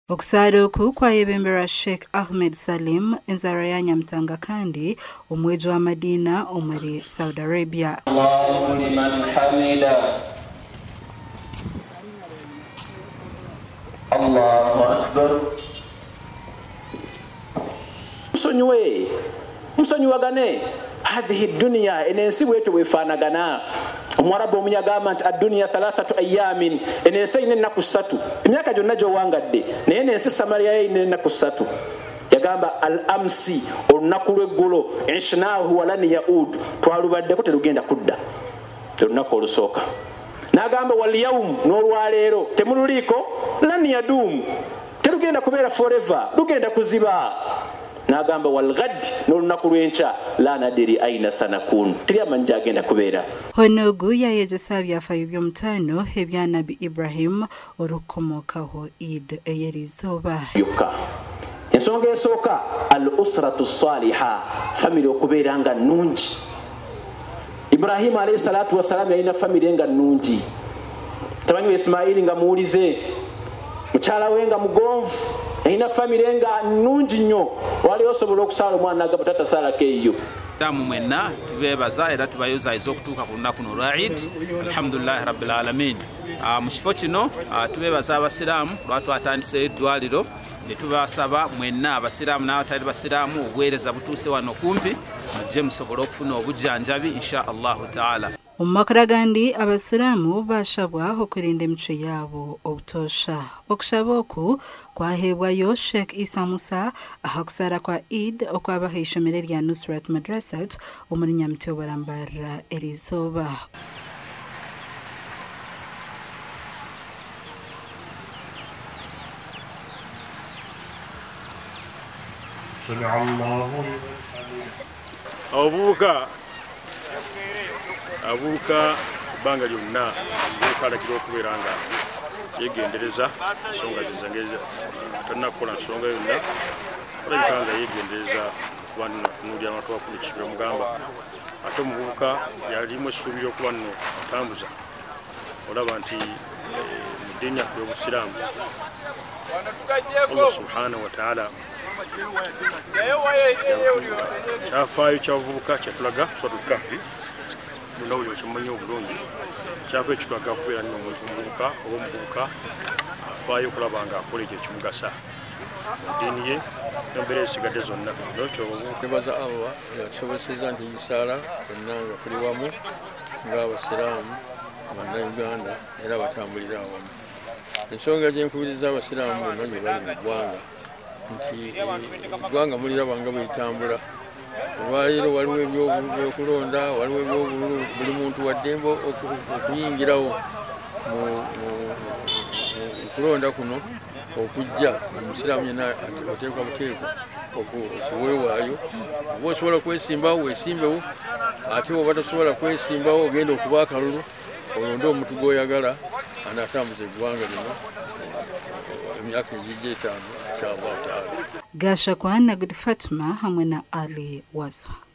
Okusaala oku kwayebemberwa Sheikh Ahmed Salim enzara ya Nyamitanga kandi omweji wa Madina omuri Saudi Arabia. Allahu liman hamida. Allahu akbar. Musonyiwe, musonyiwagane. Hadhihi dunya enensi bwetu wefanagana. Omwarabu omunyagamba nti ad-dunya thalathatu ayamin, enensi ine ennaku ssatu. Emyaka gyonna gy'owangadde naye enensi Samaria ye ine ennaku ssatu. Yagamba al-amsi, olunaku lw'eggulo, inshnahu walan yaud, twalubaddeko terugenda kudda. Olunaku olusooka. N'agamba wal yawm, n'olwaleero temululiiko, lan yadum, terugenda kubeera forever, lugenda kuziba. Nagamba wal ghad, n'olunaku lw'enkya, la nadiri aina sanakun, teri amanyi gy'agenda kubeera. Honogu yayegyesa byafaayo by'omutaano ebya Nabi Ibrahim orukomokaho Eid ey'erizooba. Yokka ensonga esooka al usratu saliha, family okubeera nga nnungi. Ibrahim alayhi salatu wassalam yalina family nga nnungi, mutabani we Ismaili nga muwulize, mukyala we nga mugonvu, alina family nga nnungi nnyo. Wali osobola okusaala omwana agamba tata saalako eyo. Damu mwenna tubeebaza era tubayozaayiza okutuuka ku lunaku luno olwa Eid. Alhamdulillahi rabbil alamin. Mu kifo kino tubeebaza abasiraamu lwatwatandiseyo eddwaliro ne tubasaba mwenna abasiraamu n'abatali basiraamu obuweereza butuuse wano kumpi mujje musobole okufuna obujjanjabi insha Allahu taala. Omu makuru agandi abasiraamu bashabwa okurinda emicwe yaabo obutoosha. Okushaba oku kwaheebwayo Sheikh Isa Musa aha kusaara kwa Eid okwabaho eishomero rya Nusrat Madrasat omuri Nyamitobo Mbarara erizooba. Abavubuka ebbanga lyonna omuvubuka alagirwa okubeera nga yeegendereza ensonga ze talina kukola nsonga yonna, olabika nga yeegendereza okuba nno atunuulira abantu abakulu kiki bamugamba. Ate omuvubuka yalimu essuubi ly'okuba nno atambuza, olaba nti mu ddiini yaffe y'Obusiraamu Allah subhanahu wa ta'ala kyafaayo ky'abavubuka kyatulaga Suratul Kahfi bonna buli okimanyi obulungi. Kyafaayo kitulaga okubeera nno omuvubuka oba omuvubuka afaayo okulaba nga akola ekyo ekimugasa mu ddiini ye n'embeera ezisigadde zonna. Nolwekyo twebaza Allah yatusobosezza nti tusaala ffenna nga tuli wamu ng'abasiraamu bannayuganda era batambulira awamu. Ensonga gye nkubiriza abasiraamu bonna gye bali mu ggwanga nti eggwanga muliraba nga bwe litambula. Olwaleero waliwo ebyokulonda, waliwo ebyobululu, buli muntu wa ddembe okuyingirawo mu kulonda kuno okujja. Omusiraamu yenna oteekwa buteekwa okuweewaayo. Oba osobola kwesimbawo weesimbewo, ate oba tosobola kwesimbawo ogenda okuba akalulu olonde omuntu gw'oyagala anaatambuza eggwanga lino emyaka egijja etaano insha Allahu taala. Gashakwa na Good Fatuma hamwe na Ali Waswa.